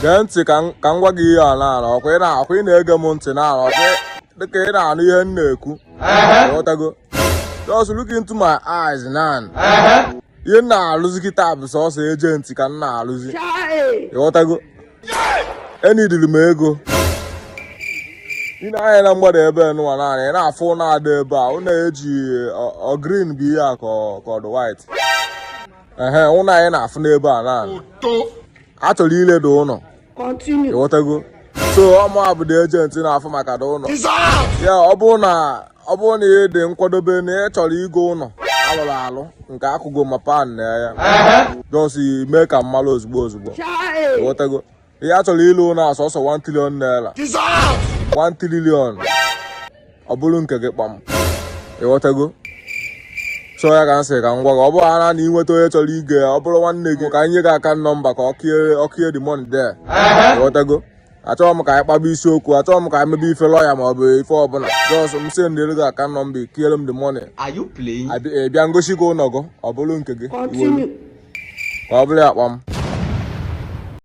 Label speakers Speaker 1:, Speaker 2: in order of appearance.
Speaker 1: Gee ntị ka m gwa gị ihe a na-ara ọkwa ị na- ọkwa ị na-ege m ntị na-ara ọkwa dịka ị na-anụ ihe m na-ekwu. Ịghọtago? Just look into my eyes now. Ihe m na-alụzi kịta bụ sọsọ agent ka m na-alụzi. Ịghọtago? Enidiri m ego. Ị na-anya na mgbada ebe nụwa naanị ị na-afụ ụnọ ada ebe a ụnọ eji ọ green bụ ihe a ka ọ dị white. Ehe, ụnọ anyị na-afụ n'ebe a naanị a chọrọ ile the ụnọ. Ịghọtago? So ọ mụ bụ the agent na-afụ maka the ụnọ ya. Ọ bụrụ na ị dị nkwadobe na ị chọrọ igo ụnọ alụrụ alụ nke akụgo ma pan na ya, just mee ka m malụ ozugbo ozugbo. Ịghọtago? Ihe a chọrọ ile ụnọ a sọsọ 1 trillion naira, 1 trillion, ọ bụrụ nke gị kpam. Ịghọtago? So ya ka m sị ka m gwa gị, ọ bụrụ ana na ị nweta onye chọrọ igo ya, ọ bụrụ nwanne gị, ka anyị nye gị account number ka ọ kịe the money there. Ịghọtago? Achọghị m ka anyị kpaba isiokwu, achọghị m ka anyị mebe ife lawyer ma ọ bụ ife ọbụla. Just m sendịrị gị account number, kiere m the money.
Speaker 2: Are you playing?
Speaker 1: Ị bịa ngosi gị ụlọ gị, ọ bụrụ nke gị, iwelu ka ọ bụrụ ya kpam.